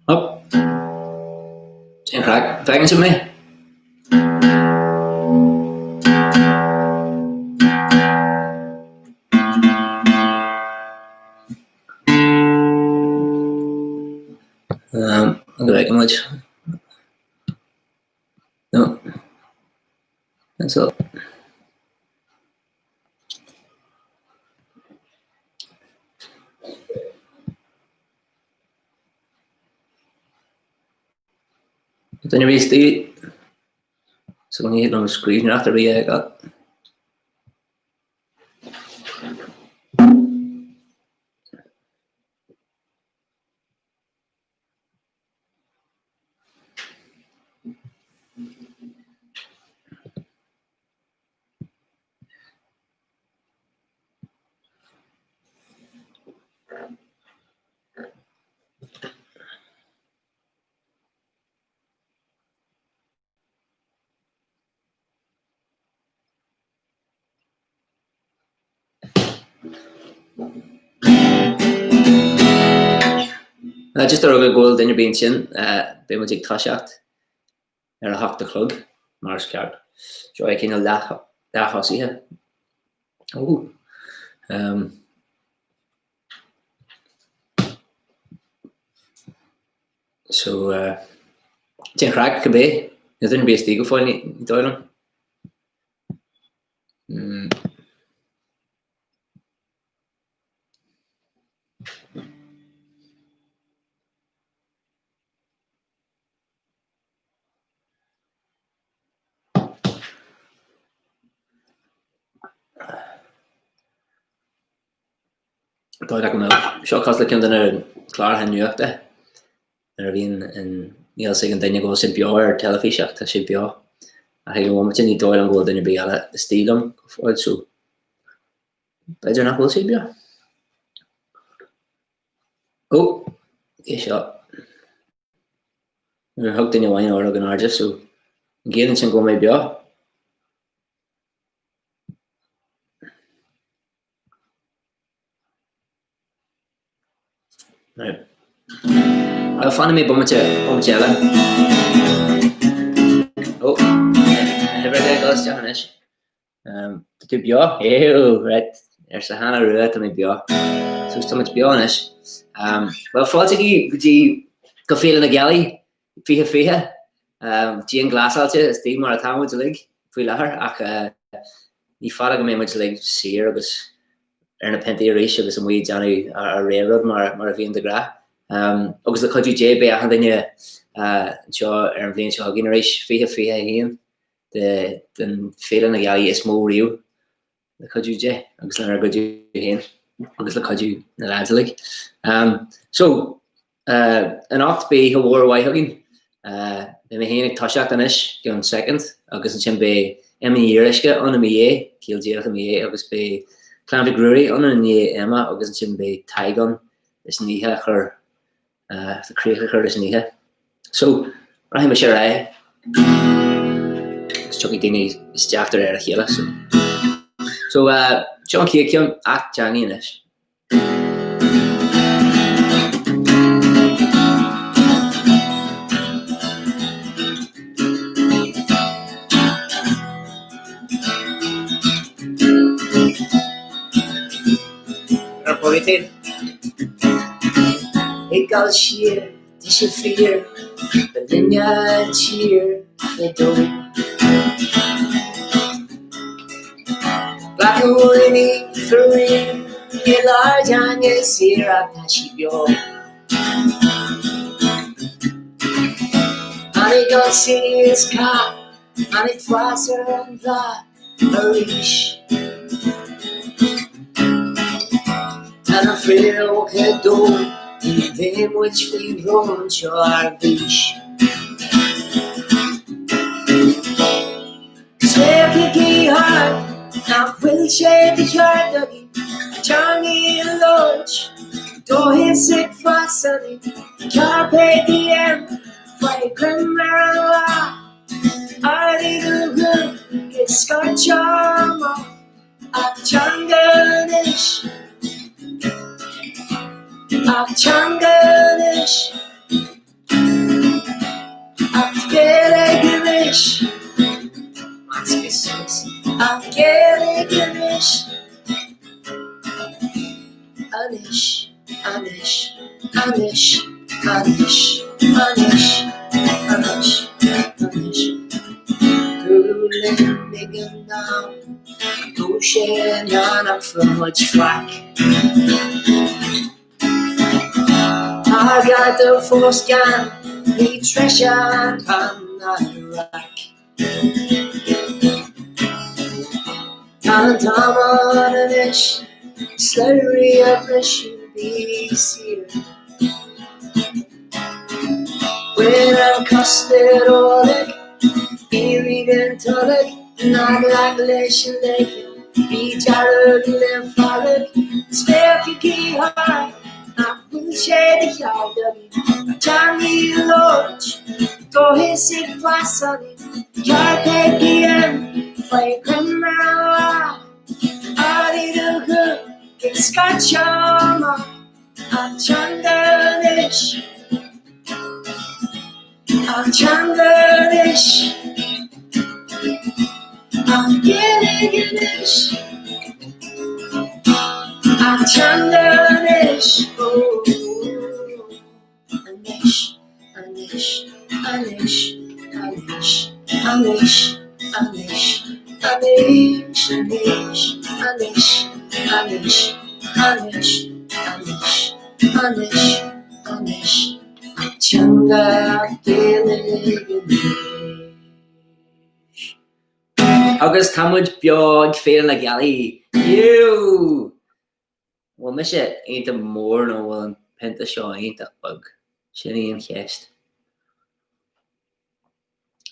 Hup. Cén chraic? Bhfeiceann sibh mé? Go bhfeicfidh muid. No. That's all. Duine ar bith istigh so ní thig liom scríbhneoireacht ar bith a fheiceáil. Just a rá go bhfuil duine ar bith ansin, beidh muid ag toiseacht ar a hocht a chlog, mar is ceart. Seo é cineál leath-thosaithe. Ó! So, cén chraic, cibé? Níl duine ar bith istigh go fóill, ní dóigh liom. Dóigh leat go mbeadh seo cosúil le ceann de na cláracha nuachta nuair a bhíonn an níl a fhios ag an duine go bhfuil sé beo ar teilifís ach tá sé beo. Ach ag an bhomaite ní dóigh liom go bhfuil duine ar bith eile istigh liom go fóill so b'fhéidir nach bhfuil sé beo. Ó, é seo. Níor thug duine amháin ordóg in airde so an gciallaíonn sin go bhfuil mé beo? Right. Well, fanfaidh mé bomaite, bomaite eile. Ó, na huimhreacha ag dul isteach anois. Um, tá tú beo? Ew, right. Arsa Hannah Rua, tá mé beo. So tá muid beo anois. Um, well, fáilte go dtí go Féile na Gealaí 2020. Um, dianghlasáilte istigh mar atá muid uilig faoi láthair ach uh, ní fada go mbeidh muid uilig saor agus ar na piontaí arís agus amuigh ag déanamh ár rud mar, mar a bhíonn de ghnáth. Um, agus le cuidiú Dé beidh achan duine uh, anseo ar an bhliain seo chugainn arís, 2021 de, den Féile na Gealaí is mó riamh le cuidiú Dé agus lenár gcuidiú féin agus le cuidiú na lads uilig. Um, so, uh, anocht beidh oíche mhór mhaith againn. Uh, beidh mé féin ag toiseacht anois i gceann soicind agus ansin beidh Emma Ní Fhíoruisce ann i mo dhiaidh, Ciall Díreach i mo dhiaidh agus beidh Clann Mhic Ruairí ann i ndiaidh Emma agus ansin beidh Tadhg ann leis an oíche a chur uh, le críoch a chur leis an oíche. So, rachaidh mise ar aghaidh agus tiocfaidh daoine isteach de réir a chéile. So, so uh, seo an chéad ceann, Acht Teangaidh anois. Ar ponytail. Ag dul siar, tá sé fíor, ba linne an tír fadó. Glacadh linn í faraor, níl ár dteanga saor ach tá sí beo. Tháinig ionsaí is cath, tháinig fás ar an bhláth. arís. Tá na fréamhacha domhain, ní bheidh muid faoi bhrón anseo ár bhfís. 'Cos féachaigí thart, nach bhfuil sé de cheart againn teangaidh a labhairt, dóigh is ag fás ionainn, carpe diem, faigh greim ar an lá. Ardaigh do ghuth is scairteadh amach Acht Teanga anois. Ach teanga anois, Ach Gaeilge anois, Measctha suas, Ach Gaeilge anois, Anois, anois, anois, anois, anois, anois, anois. Dúradh linn ag an am go raibh sé in ann ach fuair muid faic. Tá Garda fós gann, ní treise an peann ná an raic. Tá an t-am ann anois slabhraí a bhriseadh, bí saor. Bain an custard uilig, éirí den tolg, ná glac leis an leithcheal, bí dearg le fearg, is féachaigí thart, nach bhfuil sé de cheart againn ár dteangaidh a labhairt, dóchas ag fás ionainn, carpe diem, faigh greim ar an lá, ardaigh do ghuth, ag scairteadh amach. An teanga anois, an teanga anois, An Ghaeilge anois, an teanga anois, ó anois, anois, anois, anois, anois, anois, anois, anois, anois, anois, anois, anois, anois, anois, an teanga Ghaeilge anois. Agus tá muid beo ag Féile na Gealaí! Yú! Bhfuil mise iontach mór nó bhfuil an pionta seo iontach beag? Sin í an cheist.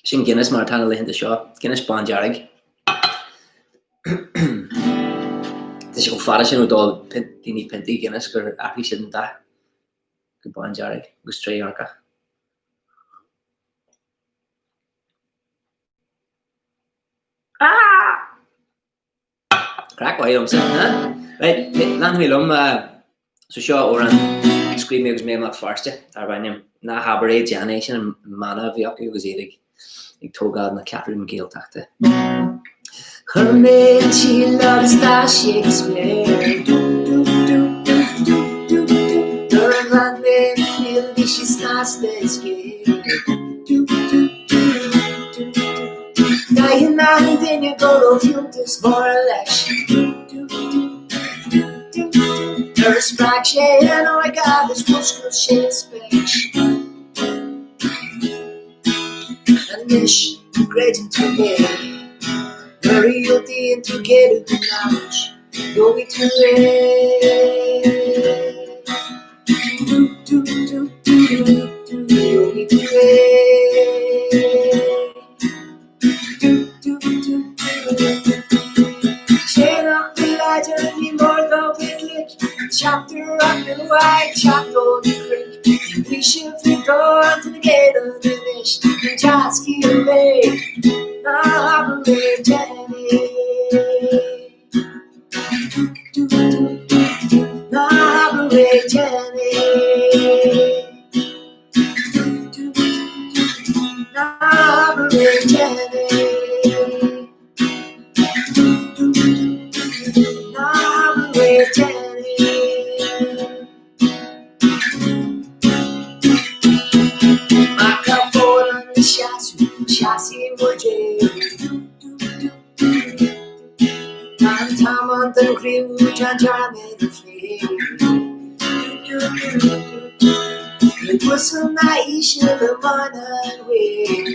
Sin Guinness mar atá na laethanta seo. Guinness bándearg. Tá sé chomh fada sin ó d'ól daoine piontaí Guinness gur athraigh siad an dath go bándearg agus trédhearcach. Ah! Craic mhaith liomsa, huh? Right, leanfaidh mé liom, so seo amhrán a scríobh mé agus mé i mBéal Feirste, darb ainm Ná habair é, déan é, sin an mana a bhí acu agus iad ag ag tógáil na Ceathrún Gaeltachta. Chuir mé an tsíl agus d'fhás sé go spéir, dú dú dú dú dú dú dú, Nuair a ghlan mé an fuíoll bhí sí snasta is géar, dú dú dú dú dú. D'aithin achan duine go raibh fiúntas mór leis. Nuair a spreag sé an óige agus mhúscail sé a spéis. Anois, an gcreideann tú mé? Nuair a dhiúltaíonn tú géilleadh don namhaid, gheobhaidh tú é. Do do do do do do gheobhaidh tú é. Do do do do do do Cé nach bhfuil láidir ní mór dó bheith glic, Teachtaireacht nua ag teacht ó na cnoic. Ní faoiseamh i ndán do na géilleann anois, an dea-scéal é, ná habair é, déan é. Ná habair é, déan é. Ná habair é, déan é. Ná habair é, déan é. Má tá fód ina seasamh, seasfaidh muid é. Tá an t-am ann don chriú, déan dearmad ar phlé. Níl uasal ná íseal i mbun an bhaoil.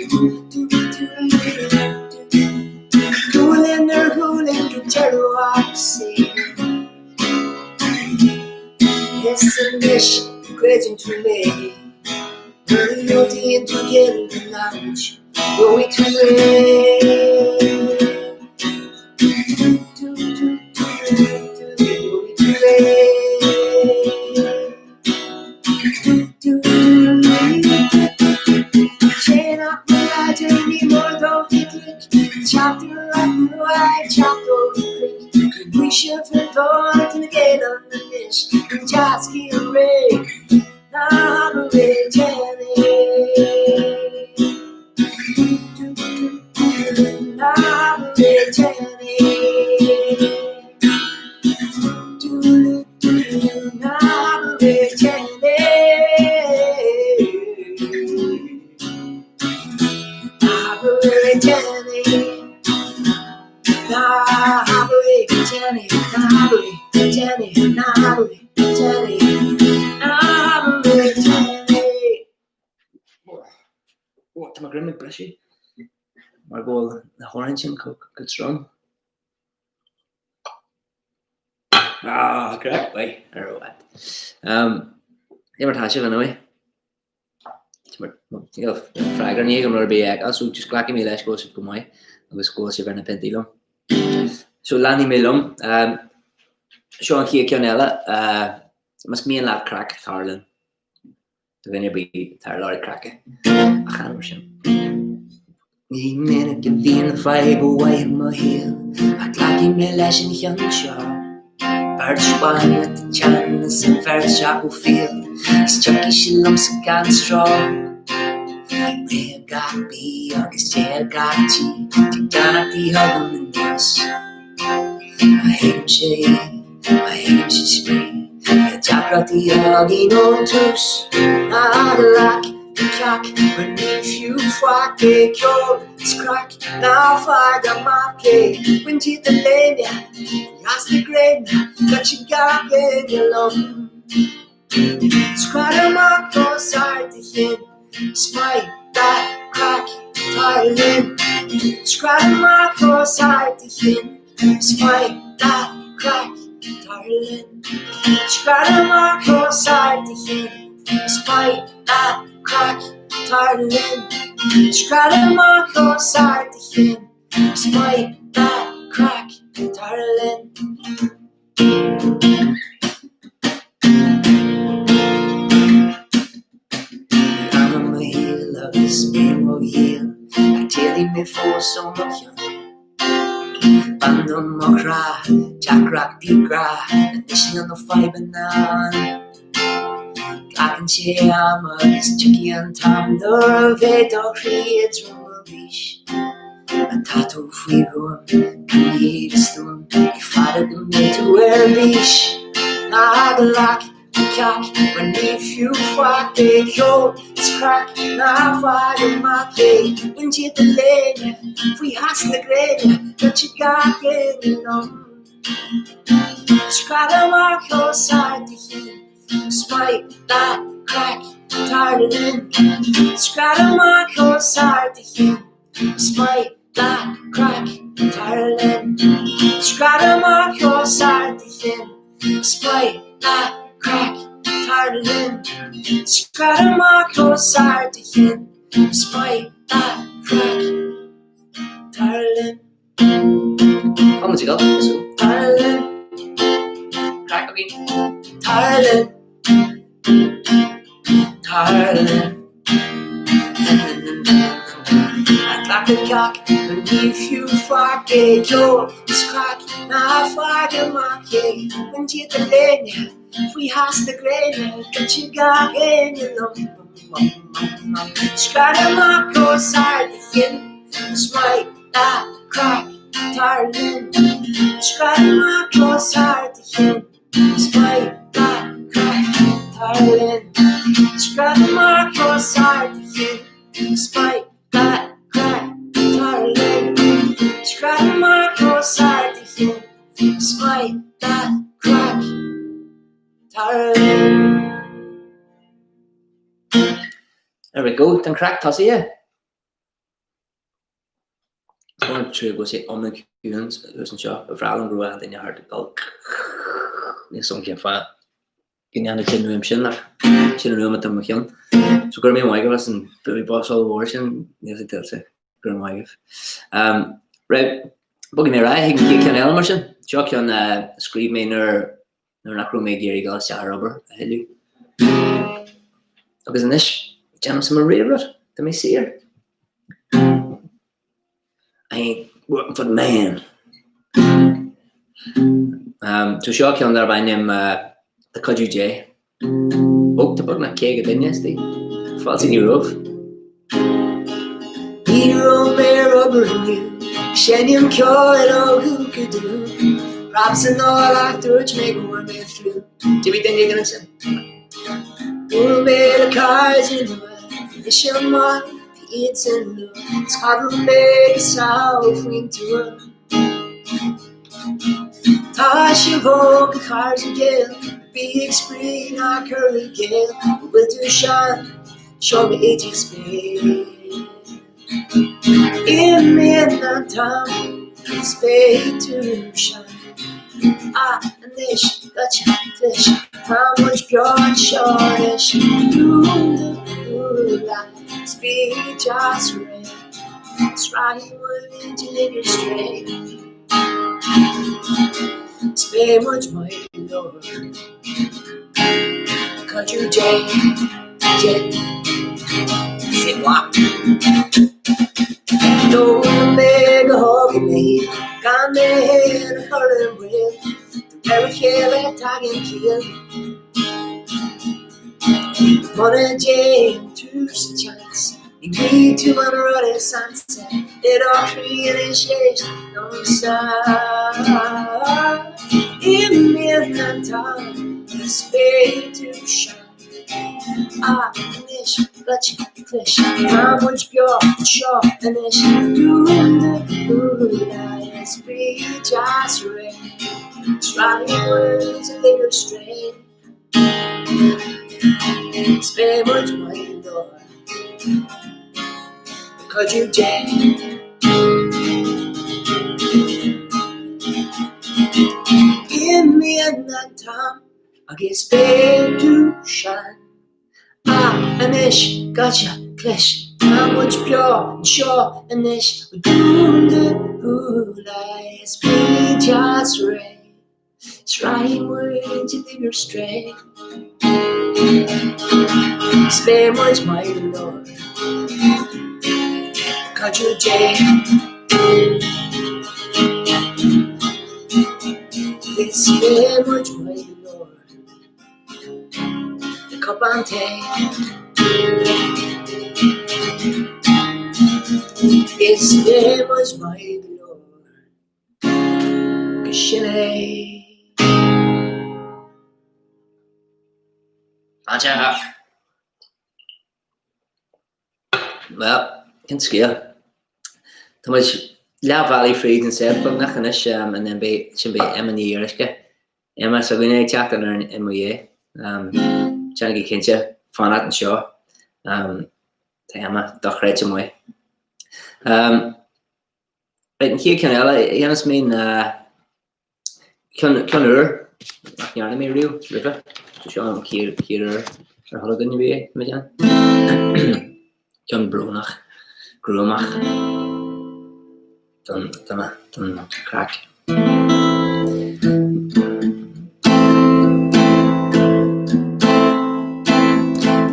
Gualainn ar ghualainn go deireadh an tsaoil. Is anois an gcreideann tú mé? Nuair a dhiúltaíonn tú géilleadh don namhaid, gheobhaidh tú é. Gheobhaidh tú é. Cé nach bhfuil láidir, ní mór dó bheith glic, Teachtaireacht nua ag teacht ó na cnoic. Ní faoiseamh i ndán do na géilleann anois. anois, an deascaí réidh, ná habair é, déan é. Ná habair é, déan é. Ná habair é, déan é. Ná habair é, déan é. Ná habair é, déan é. Ná habair é, déan é. Ná habair é, déan é. Ná habair é, déan é. Ó, tá mo dhroim ag briseadh mar go bhfuil na hamhráin sin chomh trom. Ah, craic mhaith ar fad. Cé mar tá sibh anyway? Níl freagra ní agam rud ar bith a fheiceáil, so just glacfaidh mé leis go bhfuil sibh go maith agus go bhfuil sibh ar na piontaí liom. So leanfaidh mé liom. Seo an chéad ceann eile. Más mian leat craic, tar linn. Do dhuine ar bith atá ar lorg craice, a chan mar sin. Ní minic a bhíonn fadhb mhaith i mo shaol, ach glacfaidh mé leis an cheann seo. Beirt bhan atá teann is an bheirt acu fial, is tiocfaidh sí liomsa gan stró. Réidh gach bí agus déa gach tí, tig beannachtaí chugam aníos. Má thuigimse í, má thuigimse spraoi, Níl deacrachtaí againn ón tús. Ná glac le cac mar ní fiú faic é ceol is craic, ná faigh amach é. Bain díot do léine faoi theas na gréine, Loitfidh gach éinne liom. Scread amach os ard do chinn, Is maith leat craic, tar linn. Scread amach os ard do chinn, Is maith leat craic, tar linn. Scread amach os ard do chinn, Is maith leat craic, tar linn. Scread amach os ard do chinn, Is maith leat craic, tar linn. Bhí am i mo shaol agus mé i mo ghiall, ach d'éalaigh mé fós ó mo chion. Bean do mo chrá, deacrachtaí grá, anois níl na fadhbanna ann. Glacann sé am agus tiocfaidh an t-am nuair a bheidh do chroí éadrom arís. Má tá tú faoi ghruaim, coinnigh do stuaim, ní fada go mbeidh tú ar bís. Ná glac le cac mar ní fiú faic é ceol is craic, ná faigh amach é. Bain díot do léine faoi theas na gréine, loitfidh gach éinne liom. Scread amach os ard do chinn, Is maith leat craic, tar linn. Scread amach os ard do chinn, Is maith leat craic, tar linn. Scread amach os ard do chinn, Is maith leat craic, tar linn. Scread amach os ard do chinn, Is maith leat craic, tar linn. Tá muid ag dul, so tar linn. Craic againn. Tar linn. Tar linn. Ná glac le cac mar ní fiú faic é ceol is craic ná faigh amach é bain díot do léine faoi theas na gréine loitfidh gach éinne liom. Scread amach os ard do chinn is maith leat craic, tar linn. Scread amach os ard do chinn, is maith leat craic, tar linn. Scread amach os ard do chinn, is maith leat craic, tar linn. Scread amach os ard do chinn, is maith leat craic, tar linn. There we go, tá an craic tosaithe. Is mór an trua go bhfuil sé iomlán ciúin thuas anseo. Ba bhreá liom go raibh achan duine thart ag dul Níl 's agam cén fáth go ndéanfaidh sé an fhuaim sin ach sin an fhuaim atá i mo cheann. So go raibh míle maith agaibh as an bualadh bos ollmhór sin, níl sé tuillte. Go raibh maith agaibh. Right, bogfaidh mé ar aghaidh chuig an chéad cheann eile mar sin. Seo ceann a scríobh mé nuair nuair nach raibh mé ag iarraidh dul isteach ar obair a thuilleadh. Agus anois, déanaimse mo rogha rud, tá mé saor. I ain't working for the man. Um, so seo ceann darb ainm uh, Le cuidiú Dé. Ó, tá beagnach 50 duine istigh. Fáilte romhaibh. Ní raibh mé ar obair inniu, ag seinm ceoil ó dhubh go dubh. Preab san ól ach dúirt mé go bhfuair mé fliú. D'imigh duine éigin ansin. Bhuail mé le cairde nua, bhí mise maith, bhí iadsan luath, is chodail mé go sámh faoin tuath. Tá sibh óg a chairde dhil, bí ag spraoi ná cur i gcéill, an bhfuil tú sean, seo m'éadaí 's beidh. Imíonn an t-am is beidh tú sean. Ah anois goitse clis, tá muid beo anseo anois, dún do shúile is bí deas réidh. 'S rachaidh muid uilig ar strae. 'S beidh muid maith go leor. Le cuidiú Dé, Dé, c'est moi. D'fhoghlaim mé go hóg i mí gan mé féin a chur i mbaol. De réir a chéile tagann ciall. Muna dtéann tú sa tseans, ní bhfaighidh tú an rud is ansa i do chroí anois éist liomsa. Imíonn an t-am is beidh tú sean. Ah anois goitse clis, tá muid beo anseo anois. Dún do shúile is bí deas réidh, 's rachaidh muid uilig ar strae. 'S beidh muid maith go leor. Le cuidiú Dé. Imíonn an t-am agus beidh tú sean. Ah anois goitse clis, tá muid beo anseo anois. Dún do shúile is bí deas réidh. 'S rachaidh muid uilig ar strae. 'S beidh muid maith go leor. Le cuidiú Dé. Is beidh muid maith go leor. Le cupán tae. Is beidh muid maith go leor. Agus sin é. An-deas. Bhuel, cén scéal? Tá muid leath bhealaigh fríd an set beagnach anois and then beidh, sin beidh Emma Ní Fhíoruisce. Emma s'againne ag teacht in ar i mo dhiaidh. Déanaigí cinnte fanacht anseo. Tá Emma dochreidte maith. Right, an chéad ceann eile a dhéanfas mé ná ceann, ceann úr nach ndearna mé riamh roimhe. So seo an chéad, chéad uair ar chuala duine ar bith é, mé déanamh. Ceann brónach, gruamach don, don, don chraic.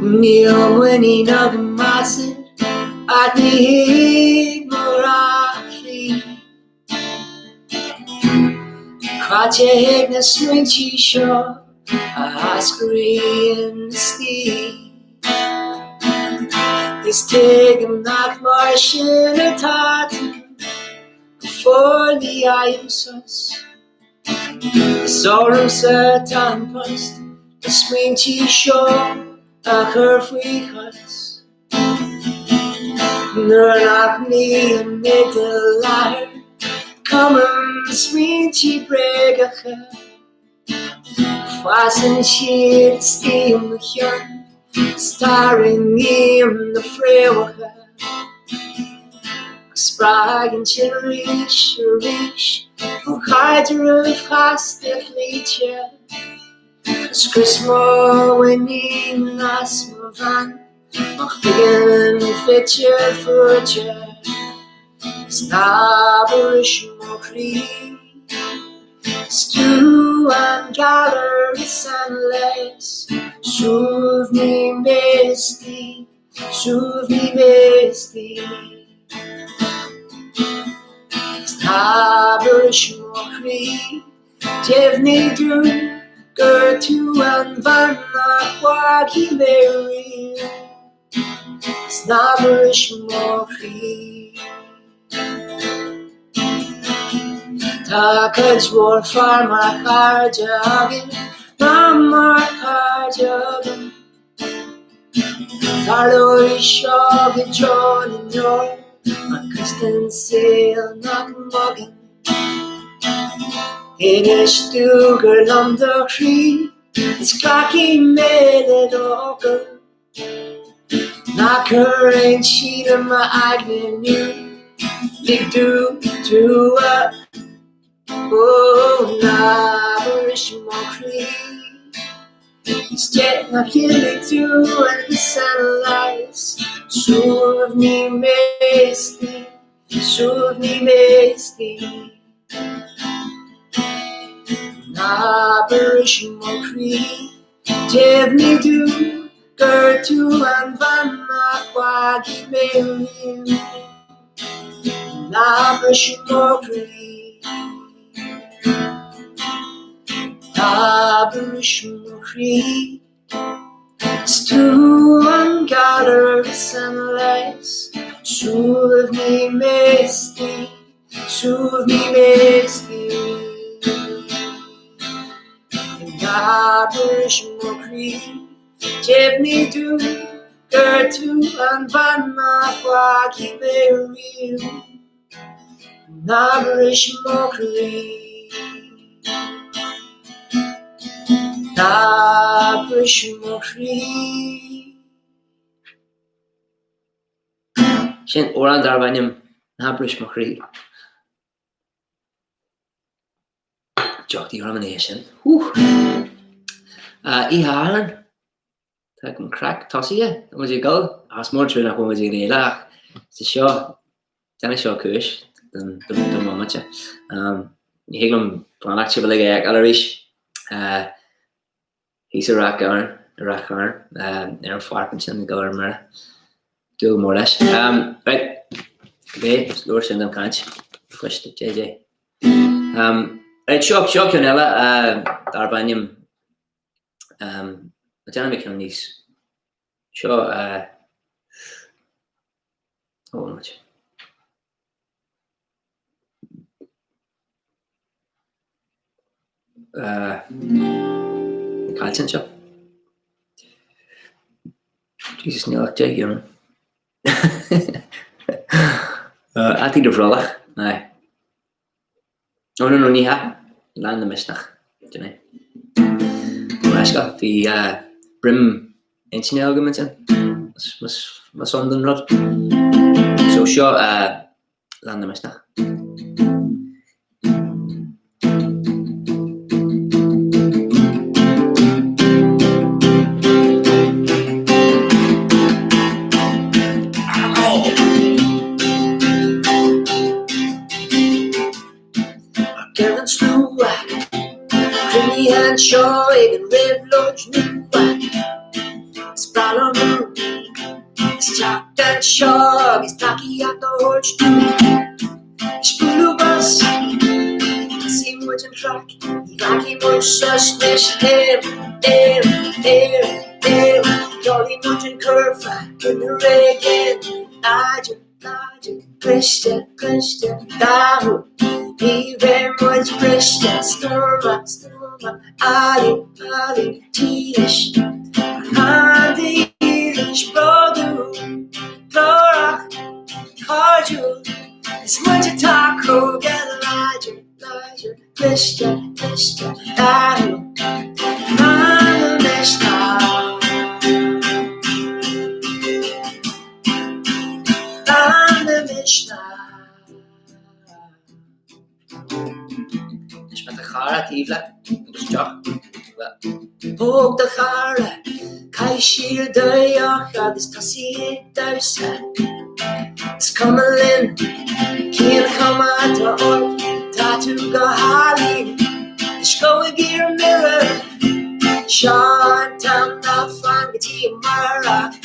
Níl muinín agam asat ach ní thig mo dhrochshlí. Cráite ag na smaointe seo a eascraíonn istigh. Is tuigim nach mar sin atá tú. Go fóill ní fhaighim sos. Is ormsa atá an post na smaointe seo a chur faoi chos. Nuair nach mbím i do láthair, cumaim smaointe bréagacha. Fásann siad istigh i mo cheann is tarraingím na fréamhacha. Agus spreagann sin arís arís mo chaidrimh chasta chloíte. Scrios mo mhuinín as mo bhean, mo chloigeann fite fuaite. Is ná bris mo chroí. Is tú an galar is an leigheas, suaimhním mé istigh, suaimhním mé istigh. Is ná bris mo chroí, deimhnigh dom gur tú. an bhean nach bhfágfaidh mé riamh, is ná bris mo chroí. Tá cuid mhór fear mar chairde againn, ná mar chairde agam. Tarlóidh seo go deo na ndeor, mar chuid den saol nach mbogann. Inis domh gur liom do chroí, is glacfaidh mé le d'fhocal. Ná cuir aon síol i m'aigne inniu, lig domh tú a. Ó, ná bris mo chroí. Is deich nach gciallaigh tú an seanleigheas. Suaimhnigh mé istigh, suaimhnigh mé istigh. Ná bris mo chroí. Deimhnigh domh gur tú an bhean nach bhfágfaidh mé riamh. Ná bris mo chroí. Ná bris mo chroí. Is tú an galar is an leigheas. Suaimhnigh mé istigh. Suaimhnigh mé istigh. Ná bris mo chroí. Deimhnigh domh gur tú an bhean nach bhfágfaidh mé riamh. Ná bris mo chroí. Ná bris mo chroí. Sin amhrán darb ainm Ná Bris Mo Chroí. Deoch de orm an oíche sin. Oíche Shathairn, tá an craic tosaithe, tá muid ag dul, is mór an trua nach bhfuil muid ag an fhéile ach sa seo, déanfaidh seo cúis don bhomaite. Ní thig liom fanacht sibh uilig a fheiceáil arís. Thíos i Ráth Chairn, i Ráth Chairn, ar an pháirc ansin ag dul ar mire. Dúil go mór leis. Right, cibé, is leor sin den chaint. Fuist, JJ. Right, seo, seo ceann eile darb ainm, déanfaidh mé ceann níos, seo, ó, muid. Caillte anseo. Jesus, níl ach 10 euro. Fhataí do bhrollach, aye. No, no, no, ní hea. Lán de mhisneach. Sin é. Mo leithscéal, bhí broim intinne agam ansin, más ann don rud. So seo Lán de Mhisneach. Ar an slua cruinnithe anseo ag an réabhlóid nua, is breá liom is teacht anseo agus tacaíocht a thabhairt dúinn. Is bualadh bos, tosaíonn muid an chraic, ní ghlacfaidh muid sos anois, léim, léim, léim, léim, ceolfaidh muid an curfá, ar éigean, láidir. Láidir, cliste, cliste, dathúil, ní bheidh muid briste, stuama, stuama, álainn, álainn, dílis, an-dílis, bródúil, glórach, cairdiúil, is muid atá cróga, láidir, láidir, cliste, cliste, dathúil, lán de mhisneach. Lán de mhisneach. Anois má tá cara taobh leat agus deoch, bhuel. Póg do chara, caith siar do dheoch agus tosaigh ag damhsa. Is cuma linn cén chuma atá ort, tá tú go hálainn. Anois gabhaigí ar mire, seo an t-am ná fan go dtí amárach.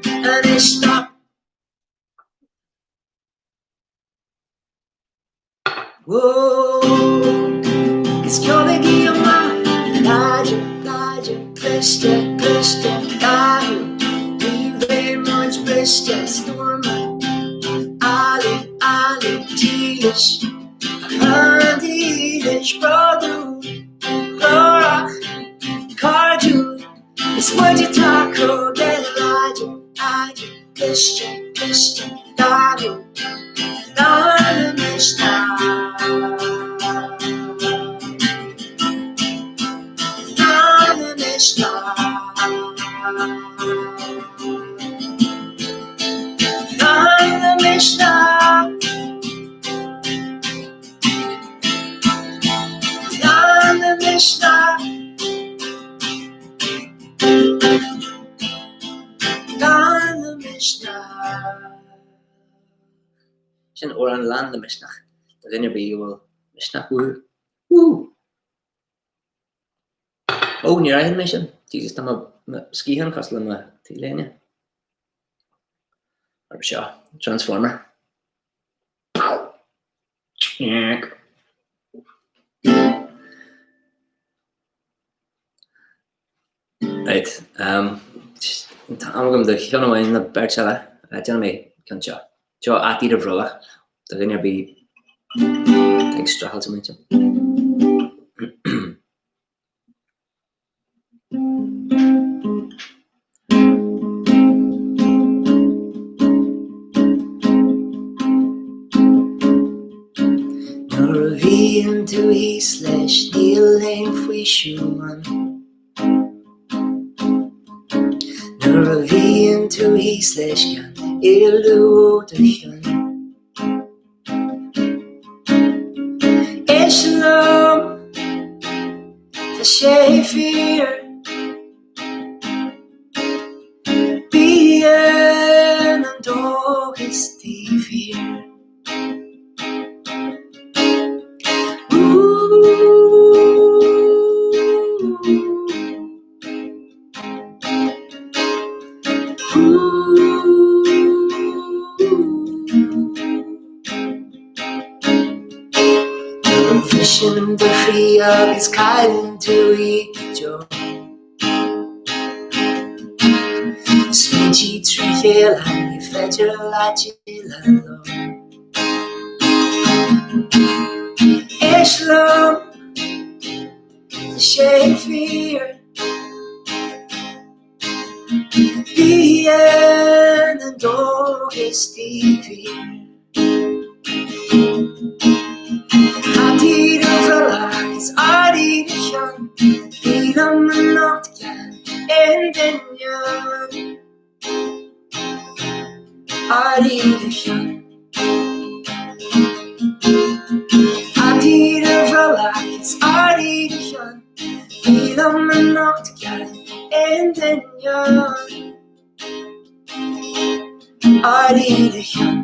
Anois stop. Whoa, is ceolaigí amach, láidir, láidir. Cliste, cliste, dathúil, ní bheidh muid briste, stuama, álainn, álainn, dílis, ach an-dílis, bródúil, glórach, cairdiúil, is muid atá cróga, láidir, láidir, cliste, cliste, dathúil, lán le misneach. Lán le misneach. Lán le misneach. Lán le misneach. Lán le misneach. Sin amhrán lán le misneach do dhuine ar bith a bhfuil misneach uathu. Woo! Ó, níor aithin mé sin. Jesus, tá mo sciathán cosúil le mo t-léine. Mar seo, Transformer. Right, um, tá am agam do cheann amháin nó beirt eile, déanfaidh mé ceann seo. Seo Fhataí ar Bhrollach do dhuine ar bith ag streachailt an seo. Nuair a bhíonn tú thíos leis níl aon faoiseamh ann. Nuair a bhíonn tú thíos leis gan éalú ó do chion. Éist liom, tá sé fíor. Bíonn an dóchas taobh thiar. Nuair a bhriseann do chroí agus cailleann tú í go deo. Smaointí trí chéile, ní féidir leat déileáil leo. Éist liom, tá sé fíor. Bíonn an dóchas taobh thiar. Fataí ar bhrollach is ardaigh do cheann, bí liom anocht gan aon duine ann. Ardaigh do cheann. Fataí ar bhrollach is ardaigh do cheann, bí liom anocht gan aon duine ann. Ardaigh do cheann.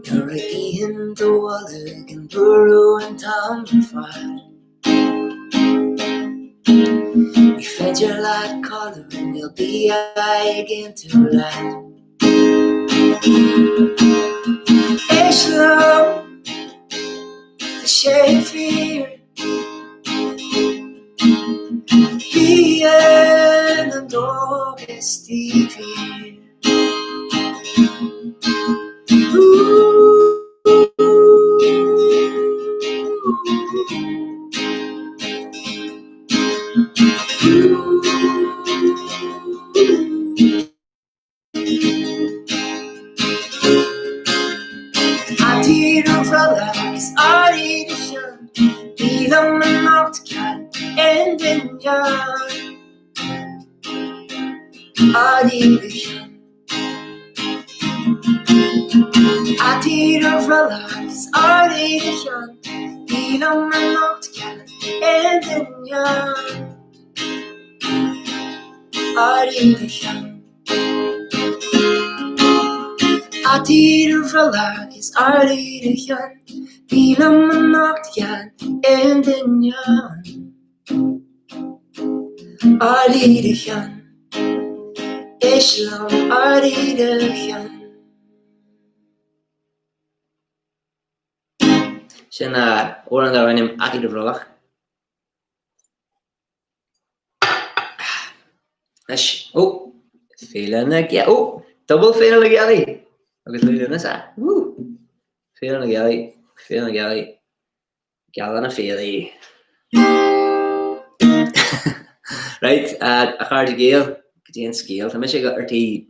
Nuair a itheann do bholg an buaireamh an t-am ar fad. Ní féidir leat codladh, níl bia ag aontú leat. Éist liom, tá sé fíor. Bíonn an dóchas taobh thiar. Fataí ar bhrollach is ardaigh do cheann, bí liom anocht gan aon duine ann. Ardaigh do cheann. Fataí ar bhrollach is ardaigh do cheann, bí liom anocht gan aon duine ann. Ardaigh do cheann. Fataí ar bhrollach is ardaigh do cheann, bí liom anocht gan aon duine ann. Ardaigh do cheann, éist liom, ardaigh do cheann. Sin amhrán darb ainm Fhataí ar Bhrollach. Anois, ó, Féile na Gealaí, ó, double Féile na Gealaí! Agus Liú Lúnasa, woo! Féile na Gealaí, Féile na Gealaí, Geala na Féile. Right, a chairde Gael, cad é an scéal, tá mise ar tí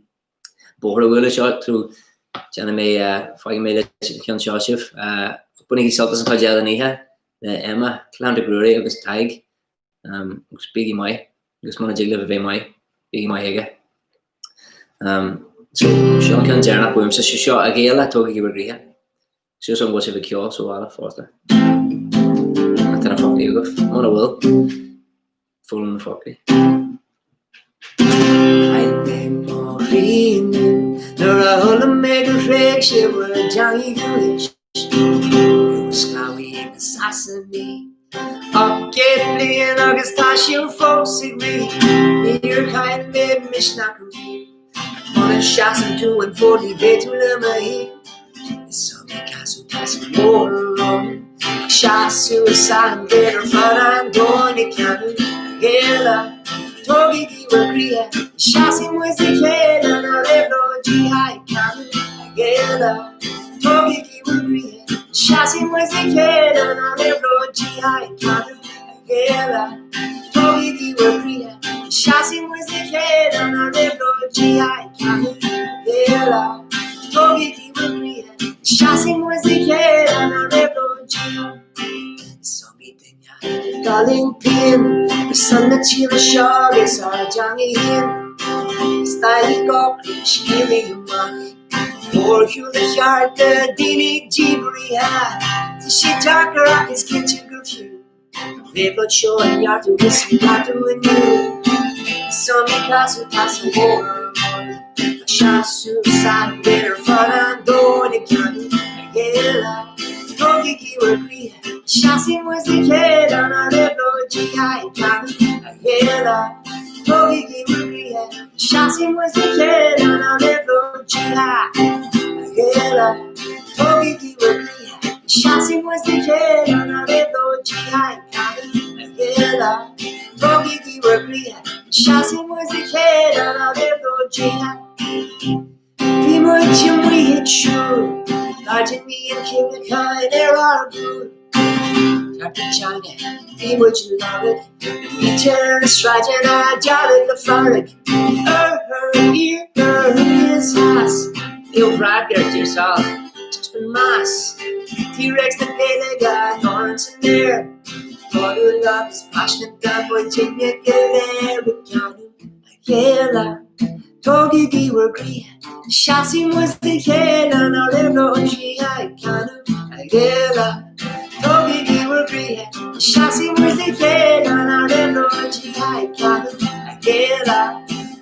bóthar a bhualadh seo, so déanfaidh mé, fágfaidh mé leis an cheann seo sibh. Bainigí sult as an chuid eile den oíche le Emma, Clann de Gruairí agus Tadhg. Agus bígí maith, agus muna dtig libh a bheith maith, bígí maith aige. So, seo an ceann deireanach uaimse, so seo a Ghaeil, tógaigí bhur gcroíthe. Súil agam go bhfuil sibh ag ceol sa bhaile fosta. Má tá na foclaí agaibh, muna bhfuil, foghlaim na foclaí. Chaill mé mo chroí inniu nuair a chuala mé gur thréig sibh bhur dteangaidh dhúchais. Bhí sclábhaí ag na Sasanaigh. 800 bliain agus tá sibh fós ag rith. Níor chaill mé misneach ariamh. Muna seasann tú an fód ní bheidh tú le mo thaobh. Is iomaí casadh trasna an bhóthair romhainn. Ach seasamh i saint ar fud an domhain ag canadh a Ghaeil. Tógaigí bhur gcroíthe, seasfaidh muid le chéile lenár réabhlóidí ag canadh a Ghaeil. Tógaigí bhur gcroíthe, seasfaidh muid le chéile lenár réabhlóidí ag canadh a Ghaeil. Tógaigí bhur gcroíthe, seasfaidh muid le chéile lenár réabhlóidí ag canadh a Ghaeil. Tógaigí bhur gcroíthe, seasfaidh muid le chéile lenár réabhlóidí. Is iomaí duine ag fulaingt pian ar son na tíre seo agus ár dteanga féin. Is doiligh gach rud a scaoileadh amach. Mórshiúl do chearta daoine díbrithe. Tá sé deacair ach is cinnte gur fiú an réabhlóid seo a neartú is a neartú inniu. Is iomaí casadh trasna an bhóthair romhainn. Ach seasamh saint ar fud an domhain ag canadh a Ghaeil. Tógaigí bhur gcroíthe, seasfaidh muid le chéile lenár réabhlóidí ag canadh a Ghaeil. Tógaigí bhur gcroíthe, seasfaidh muid le chéile lenár réabhlóidí a Ghaeil. Tógaigí bhur gcroíthe, seasfaidh muid le chéile lenár réabhlóidí ag canadh a Ghaeil. Tógaigí bhur gcroíthe, seasfaidh muid le chéile lenár réabhlóidí. Bhí muid amuigh ag siúl, gairdíní an chuimhneacháin ar ár gcúl. Cearta teanga, bhí muid ag lorg, na mílte ar na sráideanna dearg le fearg. Oirthear, iarthar, thuaidh is theas, níl freagairt ar sal, taispeáin meas. T-Rex na Gaeilge á ndorn san aer, bródúil agus paiseanta muidinne go léir ag canadh a chéile. Tógaigí bhur gcroíthe, seasfaidh muid le chéile lenár réabhlóidí ag canadh a Ghaeil. Tógaigí bhur gcroíthe, seasfaidh muid le chéile lenár réabhlóidí ag canadh a Ghaeil.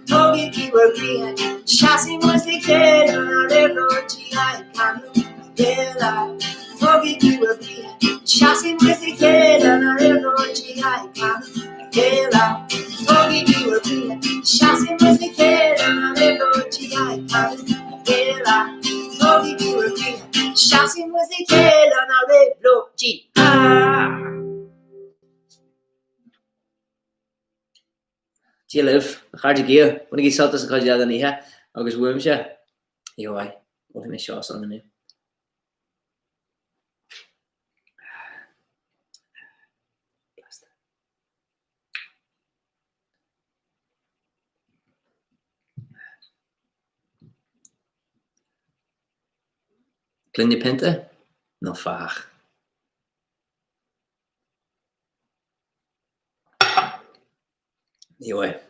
Tógaigí bhur gcroíthe, seasfaidh muid le chéile lenár réabhlóidí ag canadh a Ghaeil. Tógaigí bhur gcroíthe, seasfaidh muid le chéile lenár réabhlóidí ag canadh a Ghaeil. Tógaigí bhur gcroíthe, seasfaidh muid le chéile lenár réabhlóidí ag canadh a Ghaeil. Tógaigí bhur gcroíthe, seasfaidh muid le chéile lenár réabhlóidí. Dia libh, a chairde Gael, bainigí sult as an chuid eile den oíche agus uaimse, Eoin, ólfaidh mé seo san inniu. Blasta. Gloine pionta nó fách? Ní bheidh.